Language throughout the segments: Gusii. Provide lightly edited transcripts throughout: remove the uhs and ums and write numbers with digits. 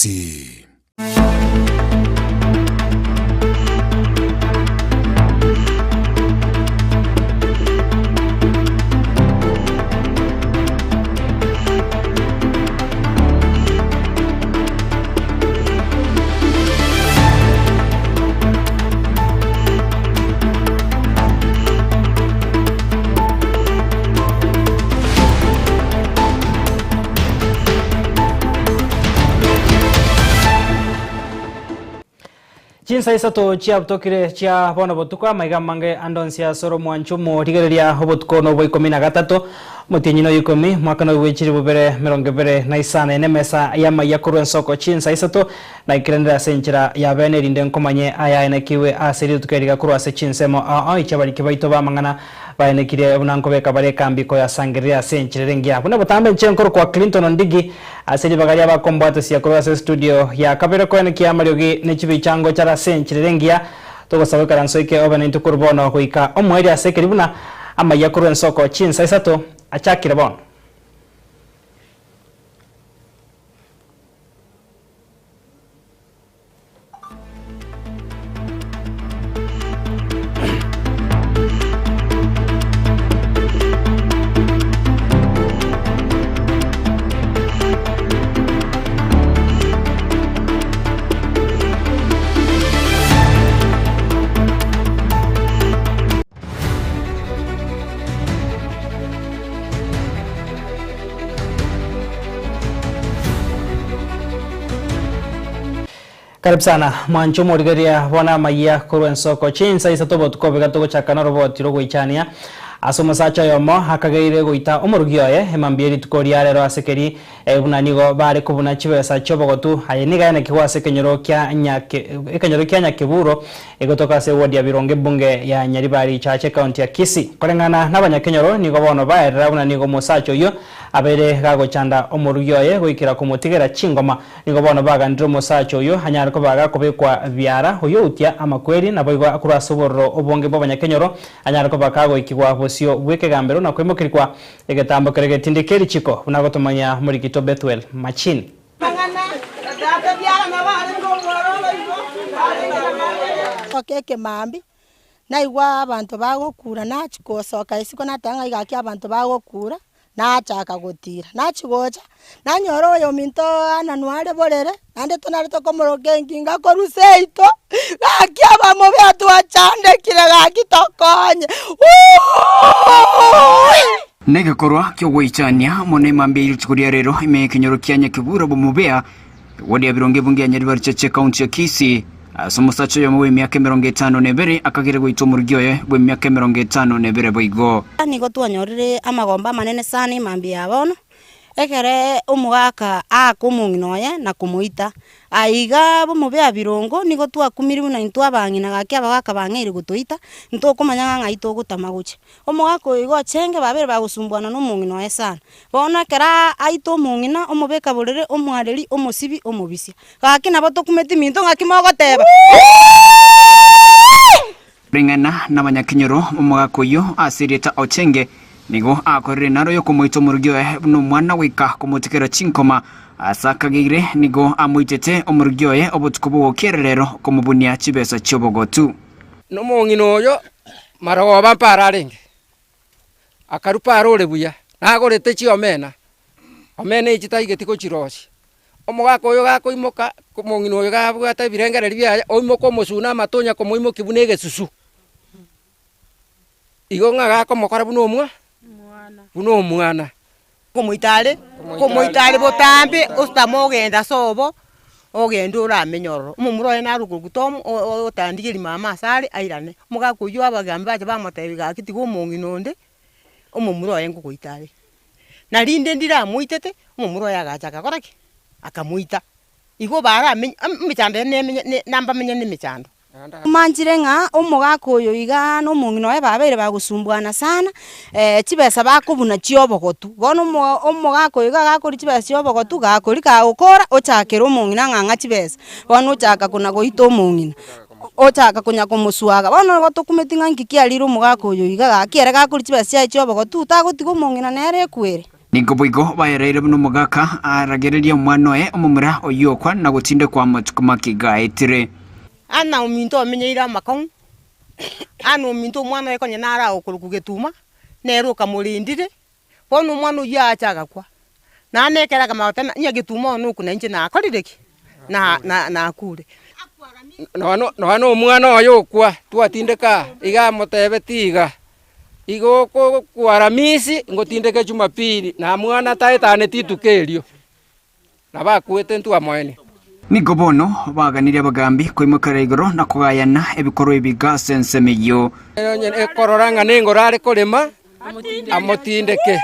Kisii. Chinsa isato chiabutokire chia bono botuko, amaiga amange ande onsi ase ore omwancho omorigereria obotuko nobwa ikomi na gatato, omotienyi noyo ikomi, mwaka noyo bwe chilifu bibere merongo ebere na isano ene, emesa y'amaiya korwa ensoko chinsa isato, Naikeranire ase enchera ya bene, erinde nkomanye ayaenekigwe ase rituko eri korwa ase chinsemo ao chi'abariki baito b'amang'ana baenekirie buna nkobeka bare ekambi koyasangereria ase enchera ere engiya. Buna botambe inche nkorokwa Clinton Ondigi, ase ribaga ri'abakombwatesia korwa ase estudio ya kabere koenekia amariogi ne chibichango chare ase enchera ere engiya, togosaba oikaranse oike obe naintwe korwa bono goika omoerio ase ekeri buna amayia korwa ensoko chinsa isato achakire bono. Karibu sana mwanche omorigereria bono amayia korwa ensoko chinsa isato obotuko obo iga togochaka noroboti rogoichania ase omosacha oyomo akageire goita omorugi oye emambia yerituko ria rero ase keri buna nigo bare kobuna chibesa chiobogotu aye nigo aenekigwe ase ekenyoro kia ekenyoro kia Nyakeburo Egotoka ase ewodi ya Birongo ebunge ya Nyaribari Chache ekaunti ya Kisii. Koreng'ana nabanyakenyoro nigo bono baerera buna nigo omosacha oyio abeire gagochanda omorugi oye goikera komotigera chingoma. Nigo bono baganire omosacha oyio anyare koba gakobekwa biara oyio outia amakweri naboigo akorwa ase obororo obonge bw'abanyakenyoro anyare koba kagoikigwa bosio bw'ekegambero na koimokerigwa egetambo keria getindi kerichiko buna gotomanya Morikito Bethuel Machini. Gosoka ekemambia, naigwa abanto bagokura, nachia gosoka isiko nateba ng'a gaki abanto bagokura, nachaka gotira. Nachia gocha, nanyora oyominto ananwa are borere, naende tonarete komoroka engingo akorwa seito, gaki abamobe twachandekire gaki tokonye wuuuuii. Negekorwa ki'ogoichania mono emambia ye rituko ria rero ime y'ekenyoro kia Nyakebura Bomobea, ewodi ya Birongo ebunge ya Nyaribari Chache ekaunti ya Kisii, ase omosacha oyomo bw'emiaka 52 akagera goita omorugi oye bw'emiaka 52 boigo. Nigo twanyorire amagombo amanene sana emambia ya bono, Ekero omogaka aaka omong'ina oye na komoita, aiga bomobe birongo nigo twakumirie buna intwe abang'ina gaki abagaka bang'eire gotoita, ntokomanya ng'a ng'ai togotama gochia. Omogaka oyo igo ochenge babere bagosumbuana na omong'ina oye sana. Bono ekero aita omong'ina, omobeka borere, omwareri, omosibi, omobisia. Gaki nabo tokumeti minto ng'aki mogoteba. Ring'ana nabanyakenyoro b'omogaka oyio ase erieta Ochenge, nigo akorire naro y'okomoita omorugi oye buna omwana goika komotigera chinkoma. Ase akageire nigo amoitete omorugi oye obotuko bw'ogokiera rero komobunia chibesa chi'obogotu. Nomong'ina oyo marogoba mpare arenge, akarwa pare ore buya, nagorete chiomena, omena echi taigeti gochirosia. Omogaka oyo gakoimoka, omong'ina oyo gabwate ebirengererio biaye, oimoka omosuna amato onya komoimokia buna egesusu. Igo ng'a gakomokora buna omwa buna omwana. Komoita are, komoita are botambe, ositame ogende ase obo, ogende oramenye ororo. Omomura oye naro okorokwa Tom, otandigeria mama ase are, airane. Omogaka oyio abagambi bacha bamotebia gaki tiga omong'ina onde, omomura oye ngokoita are. Na rinde ndiramoitete, omomura oye agacha agakora ki? Akamoita. Igo baramenye emechando eye nemenye ne nambamenye nemechando. Manchire ng'a omogaka oyo iga na omong'ina oye babeire bagosumbuana sana, chibesa bakobuna chi'obogotu. Bono omo omogaka oyo iga gakoria chibesa chi'obogotu, gakoria kagokora, ochakera omong'ina ng'a ng'a chibesa. Bono ochaka kona goita omong'ina, ochaka konya komoswaga. Bono igo tokumeti ng'a nki kiarire omogaka oyo iga gaki ere gakoria chibesa chiaye chi'obogotu, tagotiga omong'ina nere ekwere. Nigo boigo baereire buna omogaka aragererie omwana oye omomura oyio okwa na gotindekwa amatuko make gaetire. Ana ominto omenyeire amakong'u, ana ominto omwana oye konya nare agokorokwa getuma, nere okamorendire, bono omwana oyio aacha agakwa. Naende ekero akamanya goteba ng'a getuma one oko nainche nakorire ki? Na na nakure. Nonya nonya omwana oye okwa, twatindeka aa, iga amotebetie iga, igo okokwa aramisi, ngotindeke jumapili, na mwana taetaneti rituko erio, nabo akwete ntwamoenia. Nigo bono baganirie abagambi koimokerera igoro na kogayana ebikorwa ebi ase ensemo eyio. Onye ekorora ng'a nengoro are korema, amotindeke.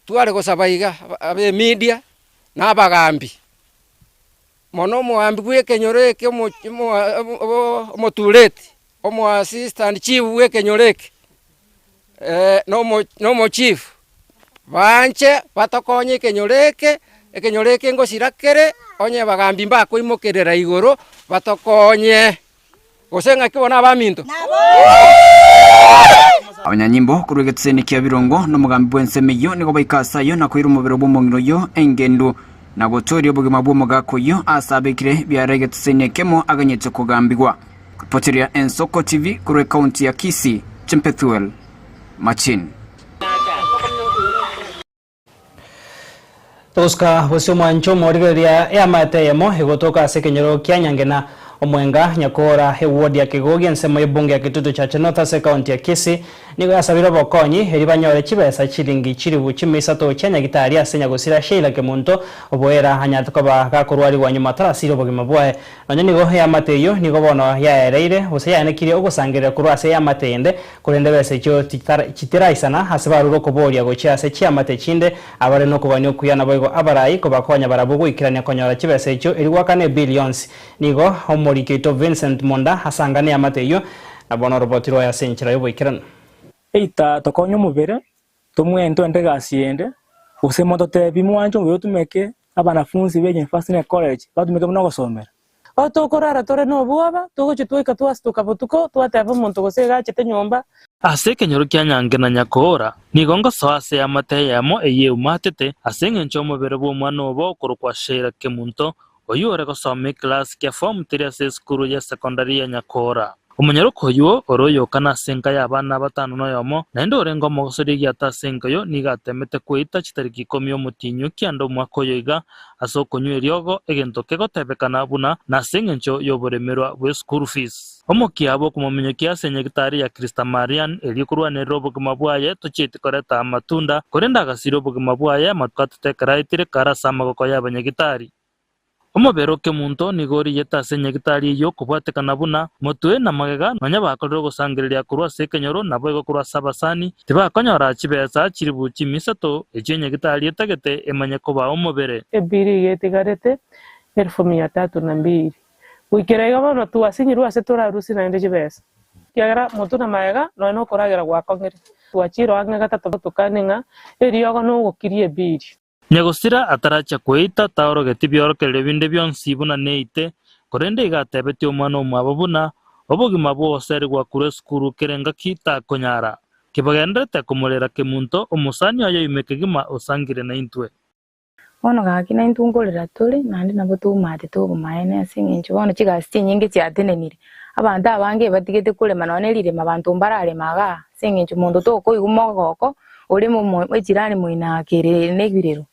Tware gosaba iga abe media na abagambi, mono omogambi bw'ekenyoro eke omotureti, omo assistant chief bw'ekenyoro eke, na omochief, banche batokonye ekenyoro eke, ekenyoro eke ngosira kere, onye abagambi mbakoimokerera igoro, batokonye. Gose ng'aki bono abaminto? Abanyanyimbo korwa egetiseni kia birongo na omogambi bw'ensemo eyio nigo baika ase ayio na koira omobere bw'omong'ina oyio engendu, na gotooria obogima bw'omogaka oyio aase abekire biara egetiseni ekemo aganyete kogambigwa. Ripoteria Ensoko TV korwa ekaunti ya Kisii, Chempethuel Machin. Togosuka bosio omwancho omorigereria eamate eyemo egotoka ase ekenyoro kia Nyangena, Omwenga, Nyakoora, eward ya Kegogi ensemo y'ebunge ya Kitutu Chache North ase ekaunti ya Kisii nigo yasabire obokonyi erio banyore chibesa chilingi chilifu chimia isato chia Nyagitari ase nyagosira Sheila Kemunto oboera anyarete koba gakorwarigwa nyuma atarasirie obogima bwaye. Nonya nigo eamate eyio nigo bono yaereire gose yaenekirie ogosangereria korwa ase eamate ende, korende besa echio chitiraisana ase barure okoboria gochia ase chiamate chinde, abare nokogania okuya naboigo abarai kobakonya barabwo goikerania konyora chibesa echio erio goakana ebill yonsi. Nigo omoriki oito Vincent Monda asangane eamate eyio, na bono oroboti rwaye ase enchera y'oboikeranu. Eita tokonye omobere, tomwene twende egasi ende, gose mototebi mwanche omobere otumeke, abanafunsi be university ne college batumeke buna ogosomera. O tokorara tore nobwoba, togochia twaika twasitoka botuko, twateba omonto gose iga achete nyomba. Ase ekenyoro kia nyange na nyakoora, nigo ngosoa ase eamate eyemo eyio eumatete, ase engencho y'omobere bw'omwana obo okorokwa Sheila Kemunto, oyio ore gosoma ekelasi kia form three ase esukuru y'esekondari ya Nyakoora. Omonyaroka oyio ore oyokana ase enka y'abana batano noyomo, naende orenge omogosori egiata ase enka eyio, nigo atemete kweita chitariki ikomi omotienyi o kianda omwaka oyo iga, ase okonywa eriogo, egento kegotebekana buna nase engencho y'oboremerwa bwe school fees. Omokia bw'okomominyokia ase enyagitari ya Christamarian erio korwanerera obogima bwaye tochieti koreta amatunda, korende agasiria obogima bwaye amatuko atato ekero aetire kare ase amagoko y'abanyagitari. Omobere o kemonto nigo oriyete ase enyagitari eyio kobwatekana buna motwe na magega nonya bakorire ogosangereria korwa ase ekenyoro naboigo korwa ase abasani, tibakonyora chibesa chilifu chimisato echio enyagitari etagete emanye kobaa omobere. Ebiri iga etigarete elfu mia tatu na mbili. Goikera iga bono twasinyirwe ase torarusie naende chibesa, ekiagera motwe na magega nonya nokoragera gwakong'ire. Twachire ang'e gatato tokane ng'a eriogo nogokiria ebiri. Nyagosira atarachia kweita taorogeti biorokererio binde bionsi buna neite, korende iga atebetie omwana omwabo buna, Obogima bw'ogoserigwa korwa esukuru kera engaki takonyara. Kibagenderete komorera kemunto, omosani oye ime kegima osangire naintwe. Bono gaki naintwe nkorera tore, naende nabo tomaatete obomaene ase eng'encho bono chigasi chinyinge chiatenenire. Abanto abange ebatigete korema nonya ne rirema abanto mbararema igaa, ase eng'encho monto tokoigwa mogoko oreme omo echirani moino ake ere na ebirero,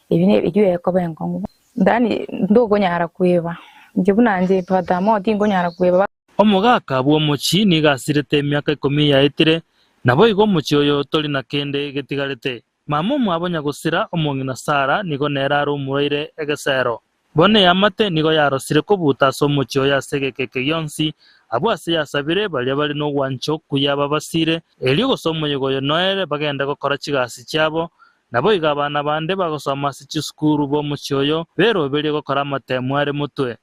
ebi ne eywo ekoba enkong'u. Yaani ntokonyara kweba, inche buna inche brother Mo tinkonyara kweba. Omogaka bw'omochie nigo asirete emiaka ikomi yaetire, naboigo omochie oyo tori na kende getigarete. Mama omwabo nyagosira, omong'ina Sara, nigo nere are omorwaire egesero. Bono eamate nigo yarosire kobuta ase omochie oye ase egeka eke gionsi, abwo ase yasabire baria bare nogwancha okuya babasire, erio gose omoyega oyo noere bagende gokora chigasi chiabo, naboigo abana bande bagosoma ase chisukuru b'omochie oyo beroberie gokora amatemu are motwe.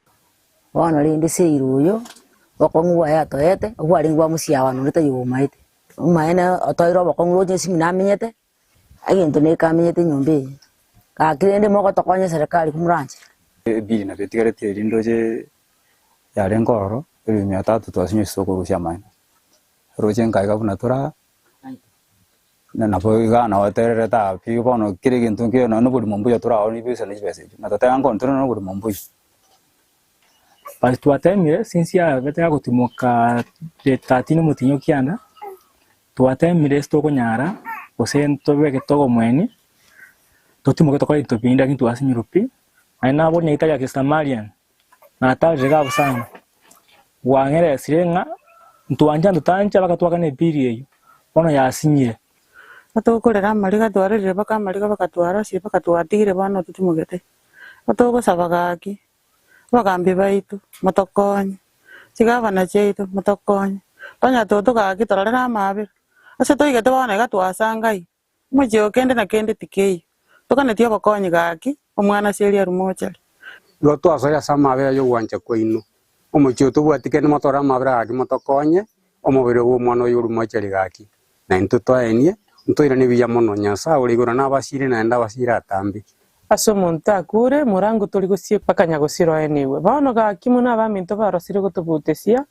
Bono rende Seiri oyo, bokong'u bwaye atoete, obwarenge bwa mosiabano onde taiyo obomaete. Omaene otoire obokong'u roche esimi namenyete, egento neke amenyete enyomba eye. Gaki rende mogotokonya eserekari komoranche. Ebili nabo etigareti eria ndoche yarenge ororo, ebibe mia tatu twasinywa ase okorusia amaene. Roche nkaika buna tore aa, Na nabo iga nagotererete aa pi bono kera egento nkeiyo nonya na oborimo mbuya toraonie besa ne chibesa echio, na toteba nkonya tore na oborimo mbuya. But twatemire since yabete yagotimoka date 13 omotienyi o kianda, twatemire ase tokonyara gose ntobeke togomweni, totimoke tokore ebinto binde lakini twasinyirwe pi, naende nabwo nyagetari ya Kisamarian, natarire iga abwo sana, gwang'eresire ng'a ntwancha ntotancha mpaka twakane ebill eywo, bono yasinyire. Tokorera amariga twarerire mpaka amariga mpaka twarosire mpaka twatigire bono totimogete, togosaba gaki. Abagambi baito, motokonye, chigavana chiaito, motokonye. Tonya totogaki torore namabera, ase toigete bono iga twasanga ayio, omochie oo kende na kende tikeiyo, toganetie obokonyi gaki, omwana ase eria rumochari. Igo twasoire ase amabera y'ogwancha kwaino, omochie oo tobwati kende motore amabera gaki motokonye, omobere bw'omwana oyo orumochari gaki, Na intwe twaenie, ntoirane buya mono. Nyasae ore igoro nabasiire naende abasiire atambe. Ase omonto akure, morango tori gosiekwa mpaka nyagosira oenigwe. Bono gaki buna abaminto barosire gotobutesia,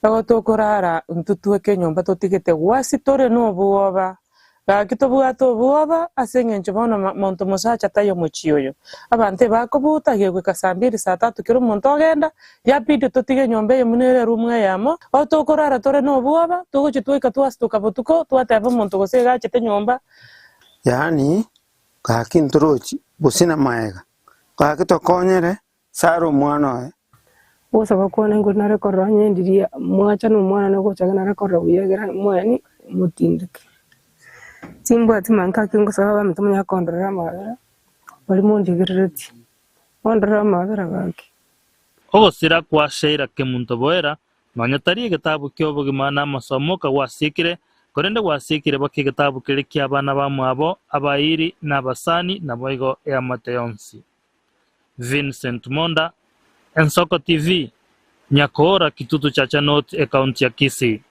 igo tokorara intwe tweka enyomba totigete gwasi tore nobwoba. Gaki tobwate obwoba, ase engencho bono monto mosacha taiyo omochie oyo. Abanto ebakobuta, gegoika saa mbiri saa tatu kera omonto ogenda, Yabidi totige enyomba eye buna ere erumu eyemo, ao tokorara tore nobwoba, togochia twaika twasitoka botuko, twateba omonto gose iga achete nyomba. Yaani, gaki ntorochi gose namaega, gaki tokonyere Sara omwana oye. Ogosaba kwane nkori nare korora onye ndiria mwacha na omwana nogochaka nare korora buya egere mwaeni motindeke. Timbwati manka ake ngosaba abanto monyare kondorera amabera, baria mondigereretie, mondorere amabera gaki. Ogosira kwa Sheila Kemunto Boera, nonya tari egetabu ki'obogima na amasomo oka gwasiekire, korende gwasiekire baka egetabu keria ki'abana bamwabo, abairi, na abasani, naboigo eamate yonsi. Vincent Monda, Ensoko TV, Nyakoora, Kitutu Chacha North, Ekaunti ya Kisii.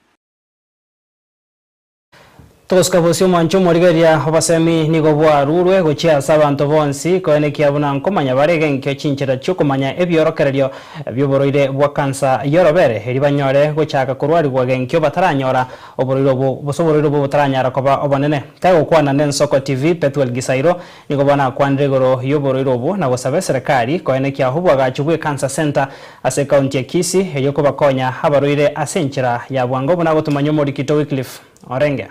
Togosika bosio omwancho omorigereria obosemi nigo bwarurwe gochia ase abanto bonsi, koenekia buna nkomanya bare egenkio chinchera chi'okomanya ebiorokererio bi'oborwaire bwa kansa y'orobere, erio banyore gochaka korwarigwa genkio bataranyora oborwaire obo gose oborwaire obo botaranyara koba obonene. Kagokwana n'Ensoko TV, Pethuel Gisairo nigo bono akwanire igoro y'oborwaire obwo na gosaba eserekari koenekia obwagachi bw'ekansa center ase ekaunti ya Kisii erio kobakonya abarwaire ase enchera ya bwango buna gotomanya omorikito Wycliffe Orenge.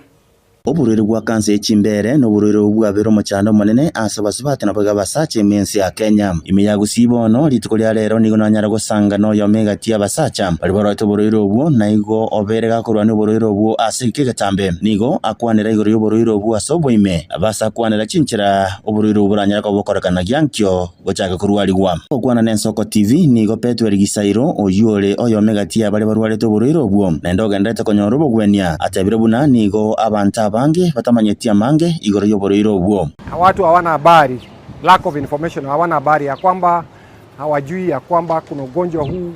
Oborwaire bwa kansa ye chimbeere noborwaire obwo bwabeire omochando omonene ase abasubati naboigo abasacha ime ense ya Kenya. Ime ya Gusii bono, rituko ria rero nigo nanyare gosanga noyomo egati y'abasacha baria barwarete oborwaire obwo, na igo obeire gakorwania oborwaire obwo ase egeka egetambe. Nigo akwanera igoro y'oborwaire obwo ase oboime, ase akwanera chinchera oborwaire obwo boranyare koba bokorekana giankio gochaka korwarigwa. Gokwana n'Ensoko TV, nigo Pethuel Gisairo, oyio ore oyomo egati ya baria barwarete oborwaire obwo, naende ogendererete konyora obogwenia, atebire buna nigo abanto abange batamanyeti amange igoro y'oborwaire obwo. Watu hawana habari, lack of information, hawana habari ya kwamba hawajui ya kwamba kuna ugonjwa huu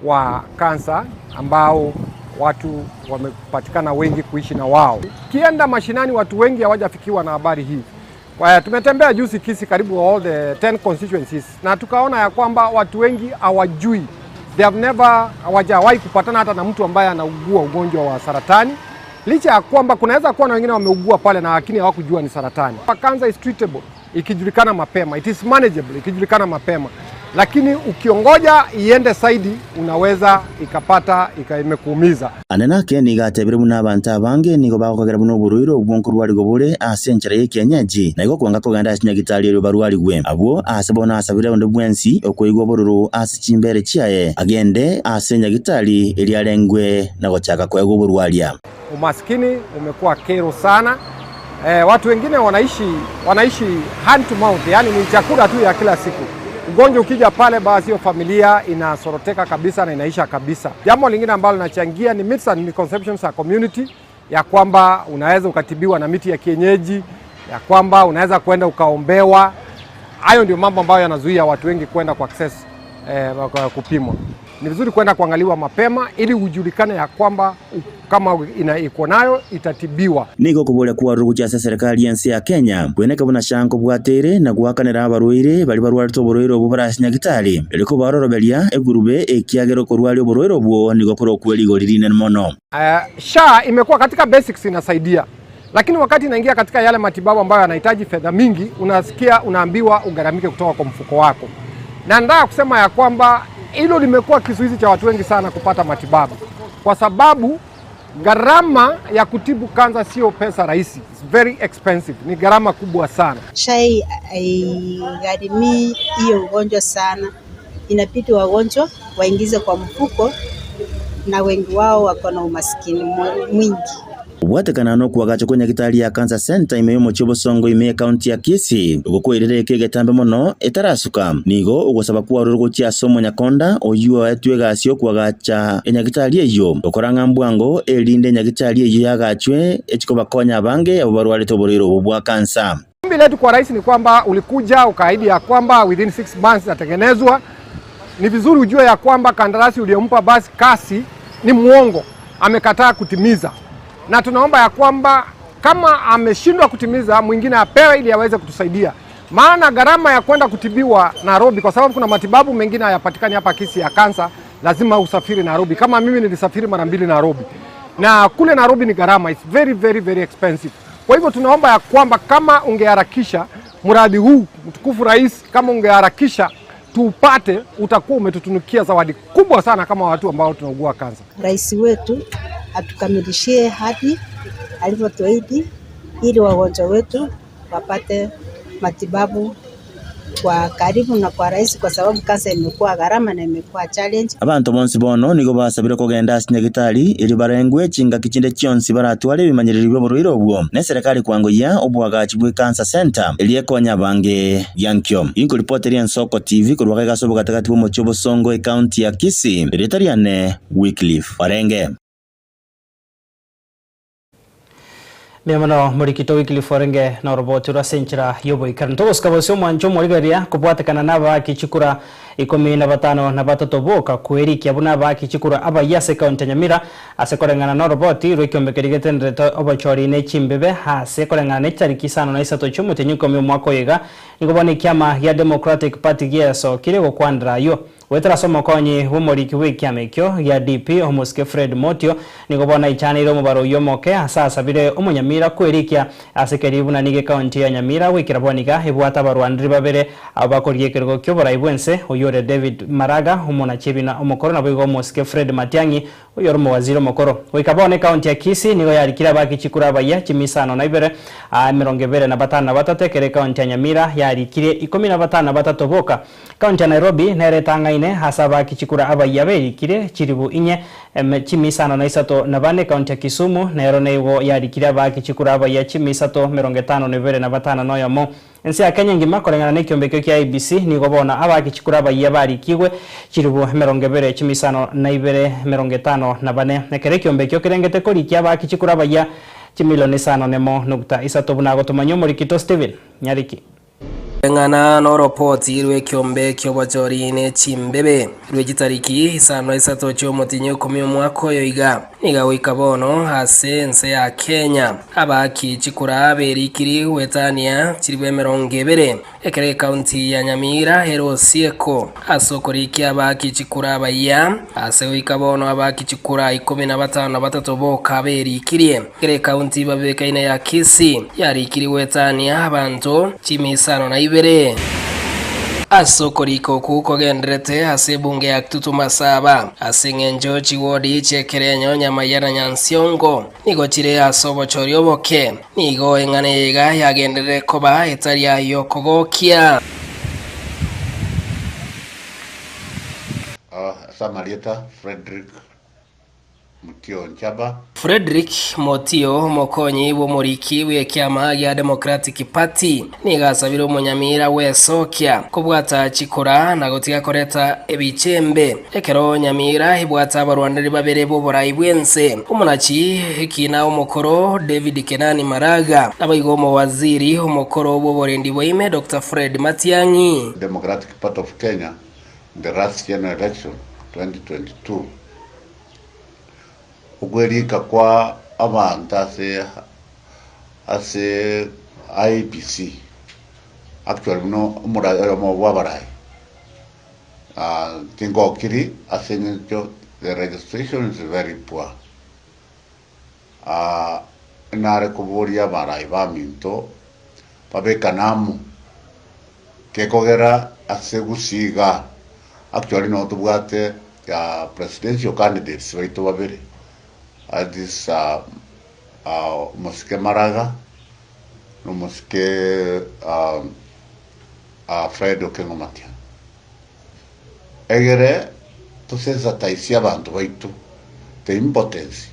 wa kansa ambao watu wamepatikana wengi kuishi na wao. Kienda mashinani, watu wengi hawajafikiwa na habari hii. Kwa hiyo tumetembea juzi Kisii karibu all the 10 constituencies na tukaona ya kwamba watu wengi hawajui, they have never, hawajawahi kupatana hata na mtu ambaye anaugua ugonjwa wa saratani, licha ya kwamba kunaweza kuwa na wengine wameugua pale na lakini hawakujua ni saratani. Cancer is treatable ikijulikana mapema, it is manageable ikijulikana mapema, lakini ukiongoja iende zaidi unaweza ikapata ika imekuumiza. Ande nake nigo atebire buna abanto abange nigo bagokagera buna oborwaire obwo nkorwarigwa bore ase enchera y'ekienyeji, na igo kwanga kogenda ase nyagitari erio barwarigwe. Abwo aase bono asabire onde bwensi okoigwa obororo ase chimbeere chiaye, agende ase nyagitari erio arengwe na gochaka koegwa oborwaria. Umaskini umekuwa kero sana. Eh, watu wengine wanaishi wanaishi hand to mouth, yani ni chakula tu ya kila siku. Ugonjwa ukija pale, basi hiyo familia inasoroteka kabisa na inaisha kabisa. Jambo lingine ambalo linachangia ni myths and misconceptions ya community, ya kwamba unaweza ukatibiwa na miti ya kienyeji, ya kwamba unaweza kwenda ukaombewa. Hayo ndio mambo ambayo yanazuia watu wengi kwenda kwa access eh, kupimwa. Ni vizuri kwenda kuangaliwa mapema ili ujulikane ya kwamba kama ina iko nayo itatibiwa. Nigo okoboria kwarure gochia ase eserekari y'ense ya Kenya, kweneka buna SHA nkobwata ere na goakanera abarwaire baria barwarete oborwaire obwo bare ase nyagitari, erio kobaroroberia egurube ekiagera okorwaria oborwaire obwo nigo kore okwe rigori rinene mono. SHA imekuwa katika basics inasaidia. Lakini wakati inaingia katika yale matibabu ambayo yanahitaji fedha mingi, unasikia unaambiwa ugharamike kutoka kwa mfuko wako, na nataka kusema ya kwamba hilo limekuwa kizuizi cha watu wengi sana kupata matibabu, kwa sababu gharama ya kutibu kansa sio pesa rahisi, it's very expensive, ni gharama kubwa sana. Shai haigharimii hiyo ugonjwa sana, inabidi wagonjwa waingize kwa mfuko, na wengi wao wako na umaskini mwingi. Obwatekana na okwagacha kwa nyagitari ya Cancer Center ime y'omochie Obosongo ime ekaunti ya Kisii ogokoirera eke egetambe mono etarasuka. Nigo ogosaba kwarure gochia ase omonyakonda oyio oetwe egasi y'okwagacha enyagitari eyio gokora ng'a mbwango erinde enyagitari eyio yagachwe echikobakonya abange abo barwarete oborwaire obo bwa kansa. Ombi letu kwa rais ni kwamba ulikuja ukaahidi ya kwamba within 6 months itatengenezwa. Ni vizuri ujue ya kwamba kandarasi uliyompa basi kasi ni mwongo, amekataa kutimiza, na tunaomba ya kwamba kama ameshindwa kutimiza, mwingine apewe ili aweze kutusaidia, maana gharama ya kwenda kutibiwa Nairobi, kwa sababu kuna matibabu mengine hayapatikani hapa Kisii ya kansa, lazima usafiri Nairobi. Kama mimi nilisafiri mara mbili Nairobi, na kule Nairobi ni gharama, it's very very very expensive. Kwa hivyo tunaomba ya kwamba kama ungeharakisha mradi huu, mtukufu rais, kama ungeharakisha tuupate, utakuwa umetutunukia zawadi kubwa sana kama watu ambao tunaugua kansa. Rais wetu atukamilishie hadi alivyotuahidi, ili wagonjwa wetu wapate matibabu kwa karibu na kwa rahisi, kwa sababu kansa imekuwa gharama na imekuwa challenge. Abanto bonsi bono nigo basabire kogenda ase nyagitari erio barengwe chingaki chinde chionsi baratware ebimanyereri bia oborwaire obwo na eserekari kwangoyia obwagachi bwa Cancer Center eria ekonya abange giankio. Inkoripoteri Ensoko TV korwa gaiga ase obogatagati bwa omochie Obosongo ecounty ya Kisii, erieta riane Wycliffe Orenge. Mbuya mono morikito Wycliffe Orenge na oroboti rwa ase enchera y'oboikeranu. Togosika bosio omwancho omorigereria kobwatekana na abaaki chikura 15 boka kwerikia buna abaaki chikura abayia ase ekaunti ya Nyamira ase koreng'ana na oroboti rw'ekiombe keria getenderete obochori ne chimbebe ase koreng'ana ne chitariki isano na isato chi'omotienyi ikomi omwaka oyo iga nigo bono ekiama gia Democratic Party giesokire gokwanera ayio. Goetera ase omokonyi bw'omoriki bw'ekiama ekio gia DP, omosike Fred Motio, nigo bono aichaneire omobaro oyio omoke ase asabire omonyamira kwerikia ase keria buna nigo ekaunti ya Nyamira goikera bono iga ebwate abarwaneri babere abwo bakorigia ekerogo ki'oborai bw'ense, oyio ore David Maraga, omonachebina omokoro naboigo omosike Fred Matiang'i, oyio ore omowaziri omokoro. Goika bono ekaunti ya Kisii nigo yarikire abaaki chikura abayia chimi isano na ibere, aa 23 ekero ekaunti ya Nyamira yarikirie 13 boka. Ekaunti ya Nairobi nere etang'aine ase abaaki chikura abayia berikire chiribu inye, chimi isano na isato na bane. Ekaunti ya Kisumu nero neigo yarikire abaaki chikura abayia chimi isato 52 na batano na oyomo. Ense ya Kenya engima koreng'ana nekiombe ekio kia IEBC nigo bono abaaki chikura abayia barikigwe chiribu 20 chimi isano na ibere 54. Ekero ekiombe ekio kerengete korikia abaaki chikura abayia chimilioni isano nemo nukta isato buna agotomanyia omorikito Stephen Nyariki. Eng'ana noropoti rw'ekiombe ki'obochori ne chimbebe rwe chitariki isano na isato chi'omotinyi ikomi omwaka oyo iga, niga goika bono ase ense ya Kenya abaaki chikura berikiri goetania chilifu 20, ekero ekaunti ya Nyamira ere osieko ase okorikia abaaki chikura abayia, ase goika bono abaaki chikura 53 boka berikirie. Kera ekaunti babekaine ya Kisii yarikirie goetania abanto chimisano na ibere. Ase okorika okwo kogendererete ase ebunge ya Kitutu Masaba, ase eng'encho chiwodi chi'Ekerenyo, Nyamaiya na Nyansiongo nigo chire ase obochori oboke, nigo eng'ana eye iga yagenderere koba etari y'okogokia. Ase amarieta Fredrick Mutio Nchaba. Fredrick Motio, omokonyi bw'omoriki bw'ekiama gia Democratic Party, nigo asabire omonyamira bw'esokia kobwata chikura na gotiga koreta ebichembe ekero Nyamira ebwate abarwaneri babere b'oborai bw'ense, omonachi ekina omokoro David Kenani Maraga naboigo omowaziri omokoro bw'oborendi bwaime Doctor Fred Matiang'i. Democratic Party of Kenya in the last general election 2022. Okwerika kwa abanto ase ase IEBC actually buna omorai oyomo bwa abarai tingokiri ase eng'encho the registration is very poor. Nare koboria abarai baminto babekane amo, gekogera ase gusii igaa actually noo tobwate presidential candidates baito babere, that is omosike Maraga na omosike Fred Okengo Matiang'i. Egere tosensitize abanto baito the importance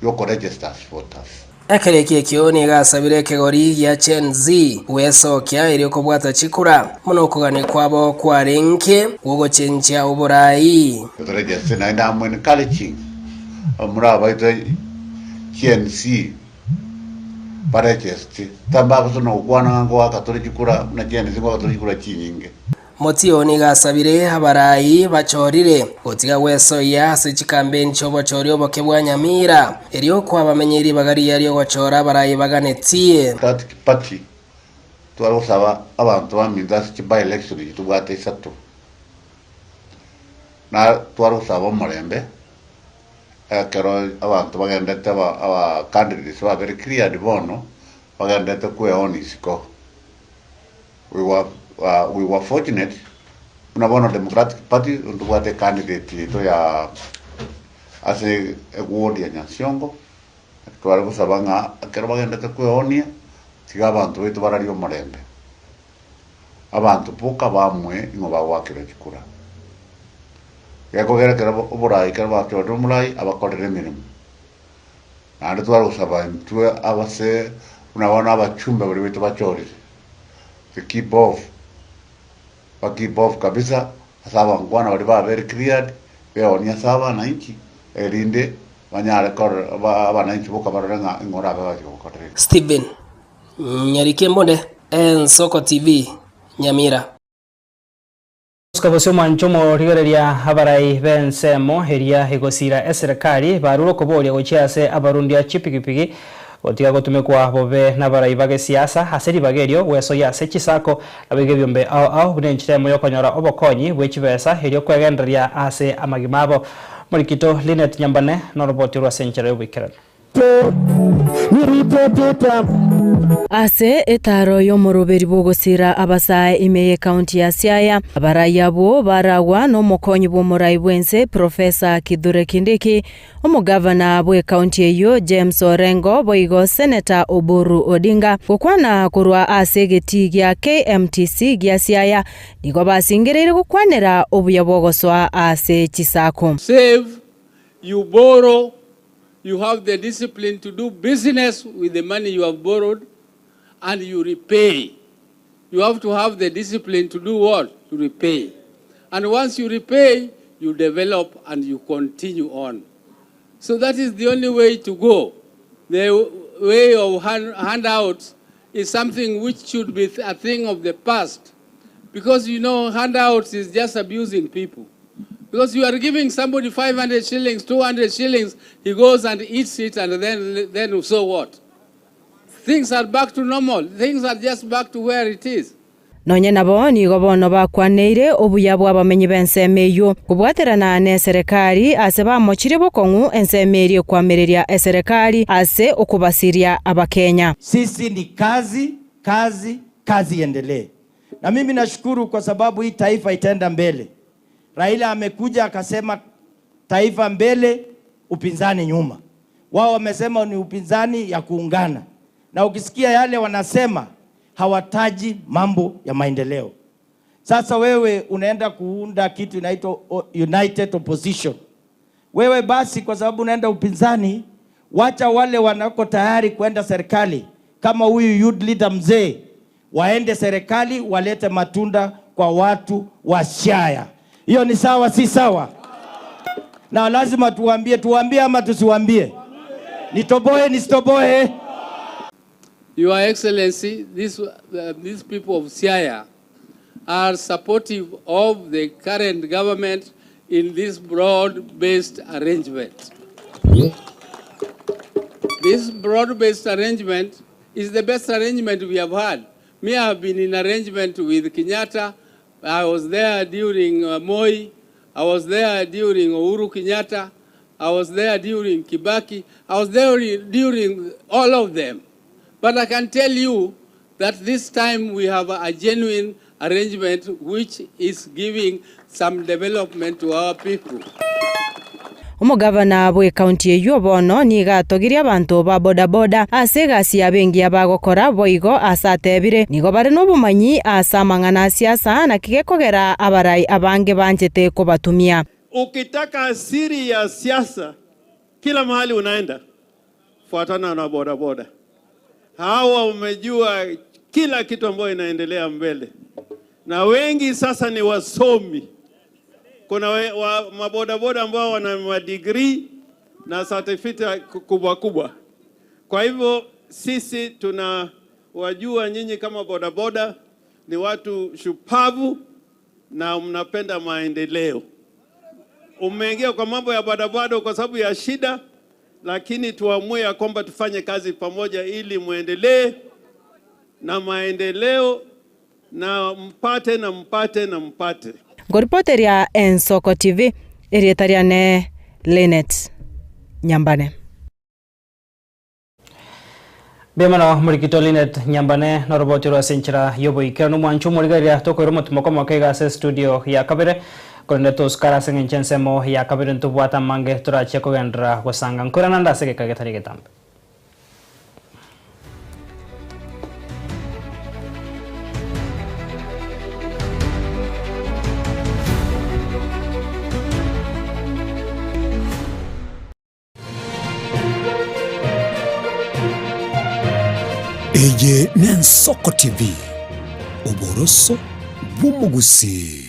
yokoregister as voters. Ekereki ekio nigo asabire ekegori gia Gen Z gwesokia erio kobwata chikura, buna okogania kwabo kwarenge gw'ogochenchia oborai. Toregister naende am encouraging abamura aba baito Gen Z baregister, tambagosana gokwana ng'a ngoaka tore chikura buna Gen Z ngoaka tore chikura chinyinge. Motio nigo asabire abarai bachorire gotiga gwesoyia ase chikambeni chi'obochori oboke bwa Nyamira, erio kwabamenyia ribaga rigiya ri'ogochora abarai baganetie. Democratic Party tware gosaba abanto baminto ase chi by election echi tobwate isato, na tware gosaba omorembe ekero abanto bagendete aba aba candidates babere cleared bono bagendete kweonia isiko. We were, we were fortunate buna bono Democratic Party ntobwate ecandidate yaito ya ase eward ya Nyansiongo, tware gosaba ng'a ekero bagendete kweonia, tiga abanto baito bararie omorembe, abanto boka bamwe nigo bagoakerwa chikura. Gekogera ekero oborai ekero bachorire omorai abakorere emeremo. Naende tware gosaba intwe abase buna bono abachumbe baria baito bachorire, to keep off, ba keep off kabisa ase abankwana baria babere cleared, beonie ase abananchi, erinde banyare korora ba abananchi boka barore ng'a ing'o orabe gachia gokorera eke. Stephen Nyarike Mbonde, Ensoko TV, Nyamira. Gosuka bosio omwancho omorigereria abarai b'ensemo eria egosiira eserekari barure okoboria gochia ase abarundia chipigipigi gotiga gotumekwa bobe nabarai ba gesiasa ase ribaga erio gwesoyia ase chisako naboigo ebiombe ao ao buna enchera emo yokonyora obokonyi bwe chibesa erio kwegendereria ase amagima abo. Morikito Linet Nyambane noroboti orwo ase enchera y'oboikeranu. Ase etaaro y'omoroberi bw'ogosiira abasae ime y'Ekaunti ya Siaya, abarai abwo baragwa nomokonyi bw'omorai bw'ense Professor Kithure Kindiki, omogavana bw'ekaunti eyio James Orengo boigo Senator Oburu Odinga. Gokwana korwa ase egetii gia KMTC gia Siaya nigo basingereire gokwanera obuya bw'ogosoa ase chisako. Save, you borrow, You have the discipline to do business with the money you have borrowed and you repay. You have to have the discipline to do what? To repay. And once you repay, you develop and you continue on. So that is the only way to go. The way of hand, handouts is something which should be a thing of the past. Because you know, handouts is just abusing people. Because you are giving somebody 500 shillings, 200 shillings, he goes and eats it, and then, then so what? Things are back to normal. Things are just back to where it is. Nonye nabo nigo bono bakwaneire obuya bw'abamenyi b'ensemo eyio, kobwaterana neserekari ase bamochirie bokong'u ensemo eria ekwamereria eserekari ase okobasiria Abakenya. Sisi ni kazi, kazi, kazi iendelee. Na mimi nashukuru kwa sababu hii taifa itaenda mbele. Raila amekuja akasema taifa mbele, upinzani nyuma. Wao wamesema ni upinzani ya kuungana, na ukisikia yale wanasema hawataji mambo ya maendeleo. Sasa wewe unaenda kuunda kitu inaitwa United Opposition. Wewe basi, kwa sababu unaenda upinzani, wacha wale wanako tayari kwenda serikali kama huyu youth leader mzee waende serikali, walete matunda kwa watu wa Siaya. Hiyo ni sawa, si sawa? Na lazima tuwaambie, tuwaambie ama tusiwaambie? Nitoboe nisitoboe? Your Excellency, this, these people of Siaya are supportive of the current government in this broad-based arrangement. This broad-based arrangement is the best arrangement we have had. Me, I have been in arrangement with Kenyatta. I was there during Moi. I was there during Uhuru Kenyatta. I was there during Kibaki, I was there during all of them. But I can tell you that this time we have a genuine arrangement which is giving some development to our people. Omogavana bw'ekaunti eywo bono nigo atogirie abanto ba bodaboda ase egasi yabo engiya bagokora boigo ase atebire nigo bare nobomanyi ase amang'ana a siasa naki gekogera abarai abange banchete kobatumia. Ukitaka siri ya siasa kila mahali unaenda, fuatana na bodaboda. Hawa umejua kila kitu ambayo inaendelea mbele, na wengi sasa ni wasomi. Kuna we, wa, mabodaboda ambao wana madigrii na certificate kubwa kubwa. Kwa hivyo sisi tunawajua nyinyi kama bodaboda ni watu shupavu na mnapenda maendeleo. Umeingia kwa mambo ya bodaboda kwa sababu ya shida, lakini tuamue ya kwamba tufanye kazi pamoja ili muendelee na maendeleo na mpate na mpate na mpate. Ngoripoteria Ensoko TV erieta riane Linet Nyambane. Mbuya morikito Linet Nyambane noroboti rwa ase enchera ya oboikeranu omwancho omorigereria tokoira omotimo komoka iga ase estudio ya kabere korende tosukare ase eng'encho ensemo ya kabere ntobwate amange torachie kogenderera gosanga nkorana nde ase egeka getari getambe. Eye n'Ensoko TV, oboroso bw'omogusii.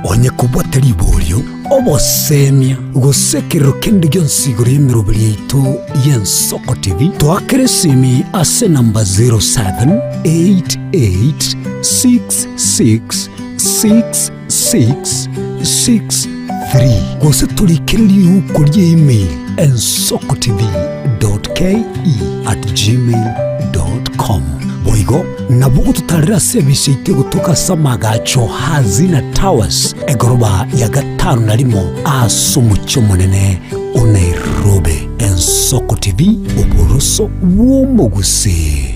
Onye kobwate riborio, obosemia, gose ekerero kende gionsi igoro y'emeroberi yaito y'Ensoko TV, toakere esimi ase enamba 0788666663 gose torikere riuko ria email ensokotv.ke@gmail.com. Boigo nabo ogototarera ase ebise yaito egotoka ase amagacho Hazina Towers, egoroba ya gatano na rimo ase omochie omonene o Nairobi. Ensoko TV, oboroso bw'omogusii.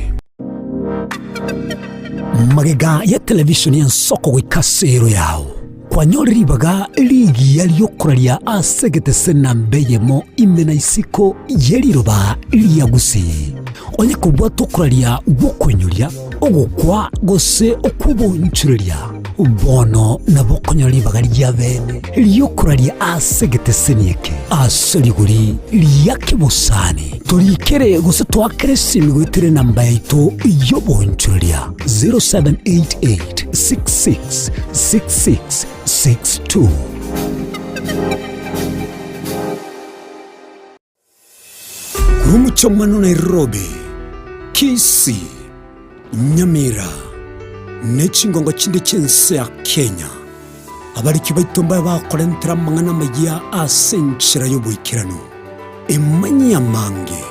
Magega ya televishoni y'ensoko goika ase ero yao, kwanyorire ribaga rigiya ri'okoraria ase egetese namba eyemo ime na isiko ye riroba ria Gusii. Onye kobwata okoraria gw'okoinyoria, ogokwa, gose okw'obonchoreria, bono nabo okonyora ribaga ria bene ri'okoraria ase egeteseni eke ase rigori ria kebosani. Torikere gose toakere esimi goetera enamba yaito y'obonchoreria 0788 66 66 62. Korwa omochie omwana o Nairobi, Kisii, Nyamira, ne chingongo chinde chi'ense ya Kenya, abariki baito mbabe bakorentera amang'ana amayia ase enchera y'oboikeranu. Emanyie amange,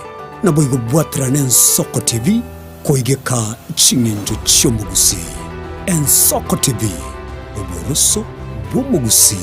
naboigo bwaterane Ensoko TV koigeka ching'encho chi'omogusii. Ensoko TV, oboroso bw'omogusii.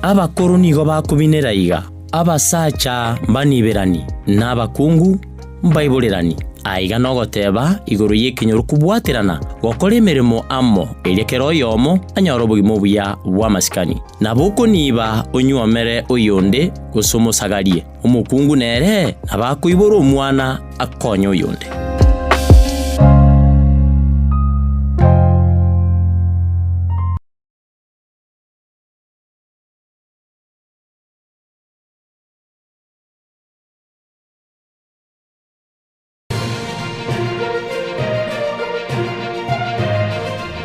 Abakoro nigo bakobinera iga, Abasacha mbaniberani, na abakungu mbaiborerani. Aiga nogoteba igoro y'ekenyoro kobwaterana gokora emeremo amo, erio kera oyomo anyore obogima obuya bw'amasikani. Nabo okoniba onyuomere oyonde gose omosagarie, omokungu nere nabo akoibora omwana akonye oyonde.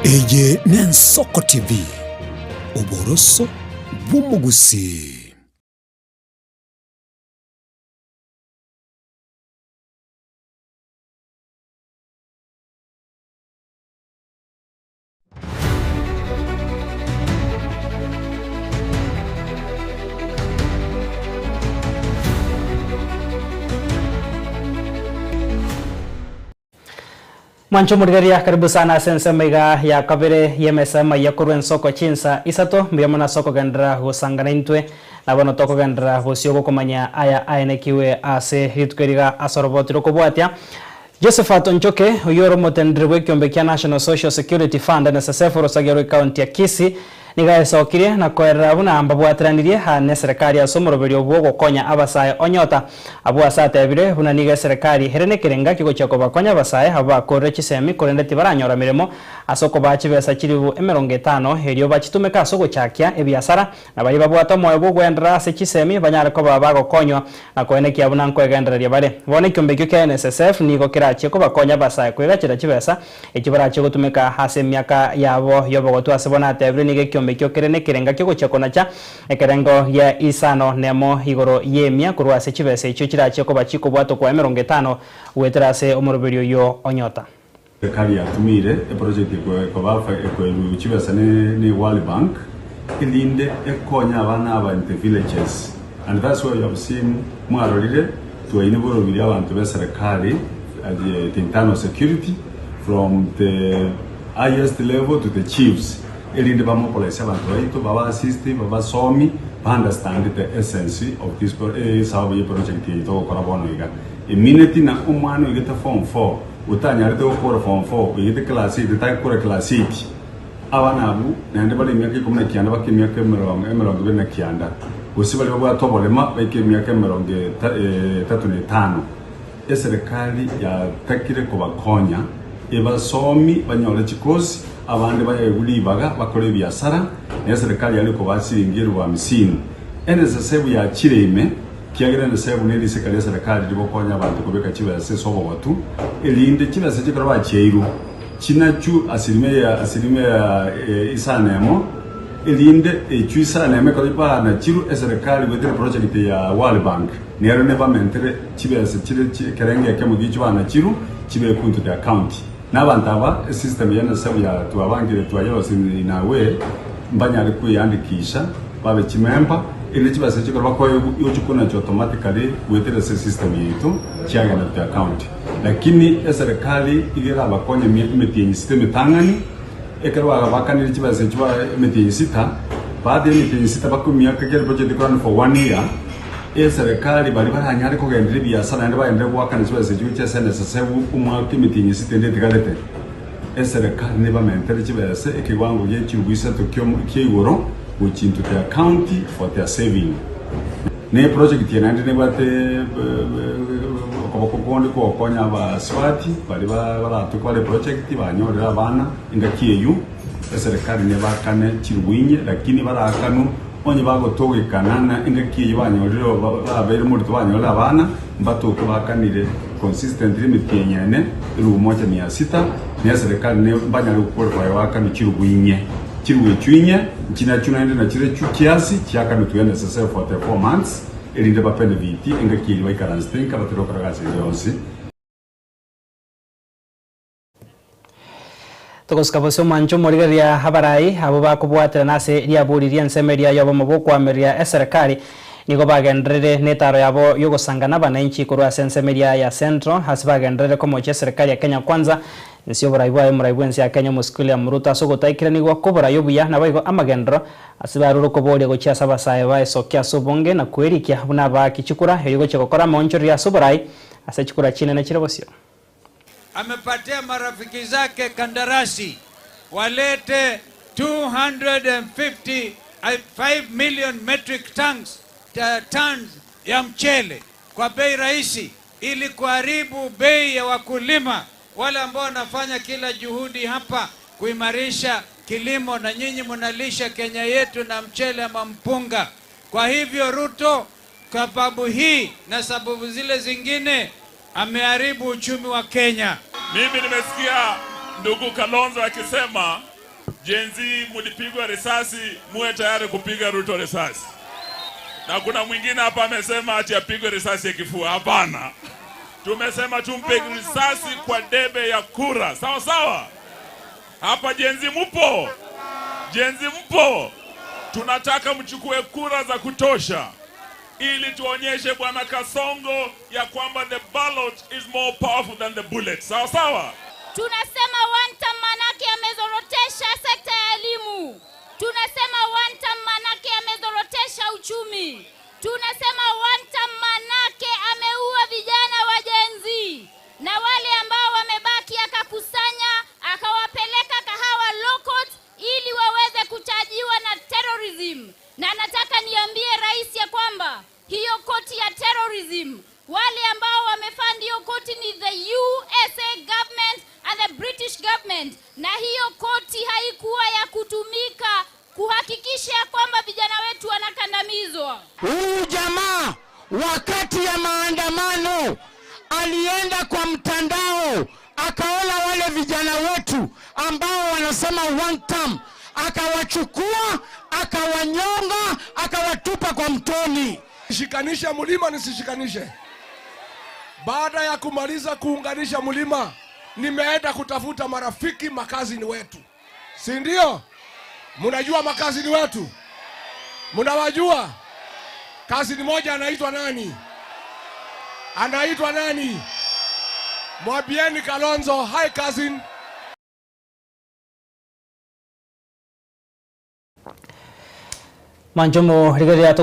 Eye n'Ensoko TV, oboroso bw'omogusii. Mwanche omorigereria, karibu sana ase ensemo iga ya kabere y'emesa y'amaiya korwa ensoko chinsa isato. Mbuya mono ase okogenderera gosangana intwe, na bono tokogenderera bosio gokomanya aya aenekiwe ase rituko eri iga ase oroboti rokobwatia. Josephat Onchoke, oyio ore omoteneneri bw'ekiombe kia National Social Security Fund, NSSF, orosagia rw'ecounty ya Kisii, nigo aesokirie na koerera buna mbabwateranirie neserekari ase omoroberio bw'ogokonya abasae onyota. Abwo ase atebire buna nigo eserekari ere nekerenga kigochia kobakonya abasae abwo bakorire chisemi korende tibaranyora meremo ase okobaa chibesa chilifu 50 erio bachitumeke ase ogochakia ebiasara Na baria babwate omoyo bw'ogoenderera ase chisemi banyare koba bagokonywa na koenekia buna nkoegendereria bare. Bono ekiombe ekio kia NSSF nigo kerachie kobakonya abasae kwegachera chibesa echio barachie gotumeka ase emiaka yabo y'obogotu. Ase bono atebire nigo ekiombe ekio kere nekerenga kiogochia konacha ekerengo gia isano nemo igoro y'emia korwa ase chibesa echio chirachie koba chikobwatokwa 50 goetera ase omoroberio oyio onyota. Serikali yatumiire eproject ekoba ekoerwa chibesa ne World Bank erinde ekonye abana aba in the villages and that's why you have seen mwarorire twaine borobiri abanto be serikali the internal security from the highest level to the chiefs erinde ba mobilize abanto baito baba assist babasomi ba understand the essence of this esababu ye project eye togokora bono iga. Emineti na omwana oigete form four Otanyarete gokora form four, oigete class eight, otagokora class eight. Abana abwo naende bare emiaka ikomi na kianda baka emiaka emerongo emerongo ebere na kianda, gose baria babwate oborema baike emiaka emerongo eta etato na etano. Eserekari yatakire kobakonya ebasomi banyore chikosi, abande baegwe ribaga bakore ebiasara, na eserekari yare kobaa chiringi elfu hamsini. NSSF yachire ime. Ekiagera enesebu ne riseka ria serikali rigokonya abanto kobeka chibesa ase obogotu, erinde chibesa chikero bachiairwe chinachu asilimia ya asilimia ya isano emo, erinde echio isano emo ekero banachirwe eserekari goetera eproject ya World Bank nero nebamentere chibesa chire ekerengo ekemo giechio banachirwe chibekwe into the account. Na abanto aba esystem ya NSSF ya twabangire twayerosia in a way mbanyare kweyandikisha babe chimember erinde chibesa echi ekero bakoegwa igo chikonachi automatically goetera ase esystem yaito chiagenda to account. Lakini eserekari iga erabakonye emetienyi sita emetang'ani ekero bagabakanire chibesa echio ba emetienyi sita baada ya emetienyi sita bakomiaka ekero budget ekorana for one year Eserekari baria baranyare kogendereria ebiasara naende bagenderere goakana chibesa echio gochia ase NSSF omwaka emetienyi esita ende etigarete. Eserekari nebamentere chibesa ekewango gie chilifu isato kia igoro gochia into their account for their saving. Ne eproject eye naende nebwate okoboko konde kogokonya abasubati baria baratoke bare eproject banyorire abana engaki eyio eserekari nebakane chilifu inye lakini baraakanwe Onye bagotogekana na engaki eyio banyorire babeire morito banyorire abana, mbatoke bakanire consistently emetienyi ene elubu moja mia sita, na eserekari ne mbanyare goqualify bakanwe chilubu inye. Chilubu echio inye nchinachu naende nachirechio kiasi chiakanwe to NSSF for the 4 months erinde babenefit engaki eyio baikaransete nka batari gokora gasi ende yonsi. Togosika bosio omwancho omorigereria abarai abwo bakobwaterana ase riaburi ri'ensemo eria y'obomo bw'okoamereria eserekari nigo bagenderere netaro yabo y'ogosangana abananchi korwa ase ensemo eria ya Central ase bagenderere komochia eserekari ya Kenya Kwanza. Inse y'oborai bwaye omorai bw'ense ya Kenya Omosike William Ruto ase ogotaikeranigwa kw'oborai obuya naboigo amagenderero ase barure okoboria gochia ase abasae baesokia ase obonge na kwerikia buna abaaki chikura erio gochia gokora amaonchorerio ase oborai ase chikura chinene chire bosio. Amepatia marafiki zake kandarasi walete 255 million metric tons, tons ya mchele kwa bei rahisi ili kuharibu bei ya wakulima wale ambao wanafanya kila juhudi hapa kuimarisha kilimo, na nyinyi mnalisha Kenya yetu na mchele ama mpunga. Kwa hivyo Ruto, kwa sababu hii na sababu zile zingine, ameharibu uchumi wa Kenya. Mimi nimesikia ndugu Kalonzo akisema Gen Z mulipigwa risasi, muwe tayari kupiga Ruto risasi. Na kuna mwingine hapa amesema ati apigwe risasi ya kifua. Hapana, tumesema tumpe risasi kwa debe ya kura, sawa sawa. Hapa Gen Z mupo? Gen Z mpo? Tunataka mchukue kura za kutosha ili tuonyeshe bwana Kasongo ya kwamba the ballot is more powerful than the bullet. Sawa sawa. Tunasema one term manake amezorotesha sekta ya elimu. Tunasema one term manake amezorotesha uchumi. Tunasema one term manake ameua vijana wa Gen Z na wale ambao wamebaki akakusanya akawapeleka Kahawa Law Court ili waweze kuchajiwa na terrorism. Na nataka niambie rais ya kwamba hiyo koti ya terrorism, wale ambao wamefund hiyo koti ni the USA government and the British government, na hiyo koti haikuwa ya kutumika kuhakikisha kwamba vijana wetu wanakandamizwa. Huyu jamaa wakati ya maandamano alienda kwa mtandao akaona wale vijana wetu ambao wanasema one term, akawachukua akawanyonga, akawatupa kwa mtoni. Shikanishe mlima nisishikanishe? Baada ya kumaliza kuunganisha mlima, nimeenda kutafuta marafiki makazini wetu, si ndio? Mnajua makazini wetu? Mnawajua? Kazini moja anaitwa nani? Anaitwa nani? Mwambieni Kalonzo, hi cousin. Mwanchomo rigereria.